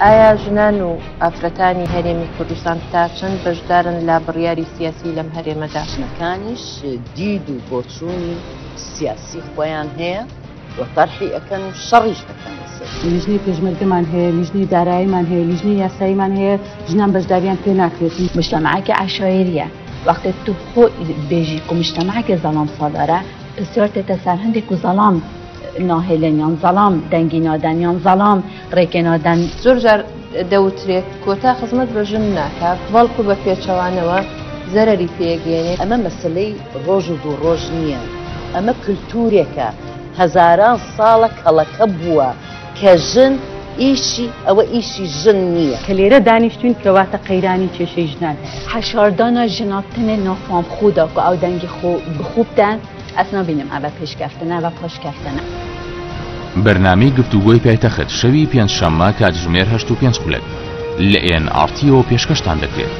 ئایا ژنان و ئافرەتانی هەرێمی کوردستان تا چەند بەشدارن لە بڕیاری سیاسی لەم هەرێمەدا؟ ژنەکانیش دید و بۆچوونی سیاسی خۆیان هەیە و تەرحی ئەکەن و شەڕیش ئەکەن لەسەری. لیژنەی پێشمەرگەمان هەیە، لیژنەی داراییمان هەیە، لیژنەی یاساییمان هەیە، ژنان بەشداریان پێ ناکرێت. مجتەمعەکی عەشایریە وەختێ تو خۆ بێژی کو مجتەمعەکی زەڵام سالارە پرسیار تێتە سەر هەندێک و زەڵام ناهێلن یان زەڵام دەنگی نادەن یان زەڵام ڕێکێ نادەن. زۆر جار دەوترێت کۆتا خزمەت بە ژن ناکات، بەڵکو بە پێچەوانەوە زەرەری پێگەیەنێت. ئەمە مەسەلەی ڕۆژ و دوو ڕۆژ نییە، ئەمە کلتورێکە هەزاران ساڵە کەڵەکە بووە کە ژن ئیشی ئەوە ئیشی ژن نییە. کە لێرە دانیشتوین کەواتە قەیرانی کێشەی ژنان هەیە. حەشاردانا ژنا تنێ نافام خودا کو ئەو دەنگی خو بخو بدەن ئەس نابینم ئەڤە پێشکەفتنە ئەڤە پاشکەفتنە. بەرنامەی گفتوگۆی پایتەخت شەوی پێنجشەممە کاتژمێر هەشت و پێنج خولەک لە ئێن ئاڕ تیەوە پێشکەشتان دەکرێت.